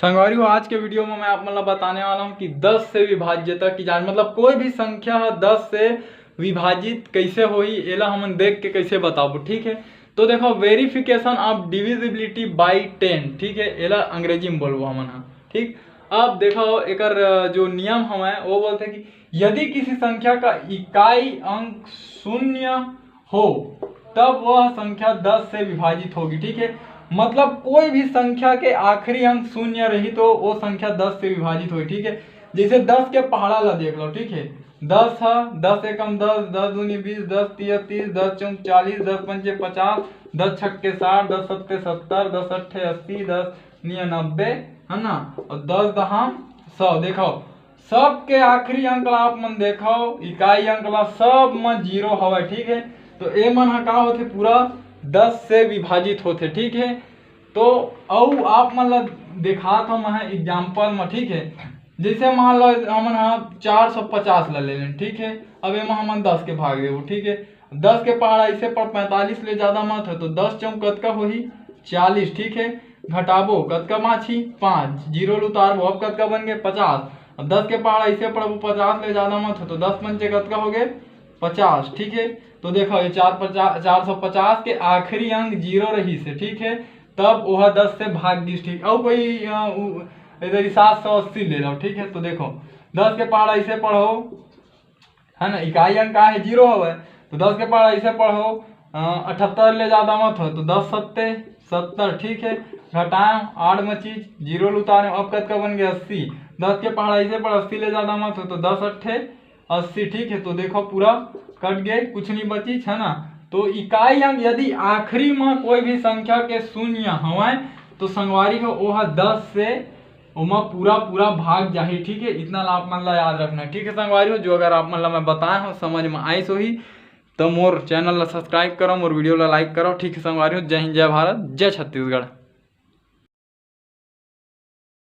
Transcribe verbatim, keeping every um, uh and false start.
संगवारी हो, आज के वीडियो में मैं आप मन ला बताने वाला हूँ कि दस से विभाज्यता की जांच, मतलब कोई भी संख्या ह दस से विभाजित कैसे होही, एला हमन देख के कैसे बताबो, ठीक है। तो देखो, verification of divisibility by ten, ठीक है, एला अंग्रेजी में बोलबो हमन ह, ठीक। अब देखो, एकर जो नियम हवय वो बोलथे कि यदि किसी संख्या का इकाई अंक शून्य हो, तब वह संख्या दस से विभाजित होगी, ठीक है। मतलब कोई भी संख्या के आखिरी अंक शून्य रही तो वो संख्या दस से विभाजित होगी, ठीक है। जैसे दस के पहाड़ा ला देख लो, ठीक है, दस ह, दस एकम दस, दस दूनी बीस, दस तिया तीस, दस चौक चालीस, दस पंचे पचास, दस छक्के साठ, दस सत्ते सत्तर, दस अट्ठे अस्सी, दस निया नब्बे, है ना, और दस दहाम सौ। देखो, सबके आखिरी अंक ला आप मन देखो, इकाई अंक ला, सब म जीरो हवय, ठीक है। तो ए मन ह का होथे, पूरा दस से विभाजित होथे, ठीक है। तो अउ आप मन ला देखात हव मैं एग्जाम्पल म, ठीक है। जैसे मान लो हमन ह चार सौ पचास ला ले लेन, ठीक है। अब एमा हमन दस के भाग देबो, ठीक है। दस के पहाड़ा ऐसे पर पैंतालीस ले ज्यादा मत है, तो दस चौक कतका होही, चालीस, ठीक है। घटाबो, कतका बाँचही, पाँच, जीरो ल उतारबो, अब कतका बन गे, पचास। अब दस के पहाड़ा ऐसे पढ़बो, पचास ले ज्यादा मत हो, तो दस पंचे कतका हो गे, पचास, ठीक है। तो देखो, ये चार पचास, चार सौ पचास के आखिरी अंक जीरो रहिस हे, ठीक है, तब ओह दस से भाग गिस, ठीक। अउ कोई अ, उ, इधर ही सात सौ अस्सी ले लो, ठीक है। तो देखो, दस के पहाड़ा ऐसे पढ़ो, है ना, इकाई अंक का है, जीरो हवय, तो दस के पहाड़ा ऐसे पढ़ो, अ, अठहत्तर ले ज्यादा मत हो, तो दस सत्ते सत्तर, ठीक है। घटाएं, आठ में चीज, जीरो ल उतारे, अब कतका बन गया, अस्सी। दस के पहाड़ा ऐसे पढ़, अस्सी ले ज्यादा मत हो, तो दस अट्ठे अस्सी, ठीक है। तो देखो, पूरा कट गए, कुछ नहीं बची, है ना। तो इकाई अंक यदि आखिरी में कोई भी संख्या के शून्य हवय, तो संगवारी हो, ओह दस से ओमा पूरा पूरा भाग जाही, ठीक है। इतना ला आप मन ला याद रखना है, ठीक है संगवारी हो। जो अगर आप मन ला मैं बताए हो, समझ में आइस होही, तो मोर चैनल ला सब्सक्राइब करो, मोर वीडियो ला लाइक करो, ठीक है संगवारी हो। जय हिंद, जय भारत, जय छत्तीसगढ़।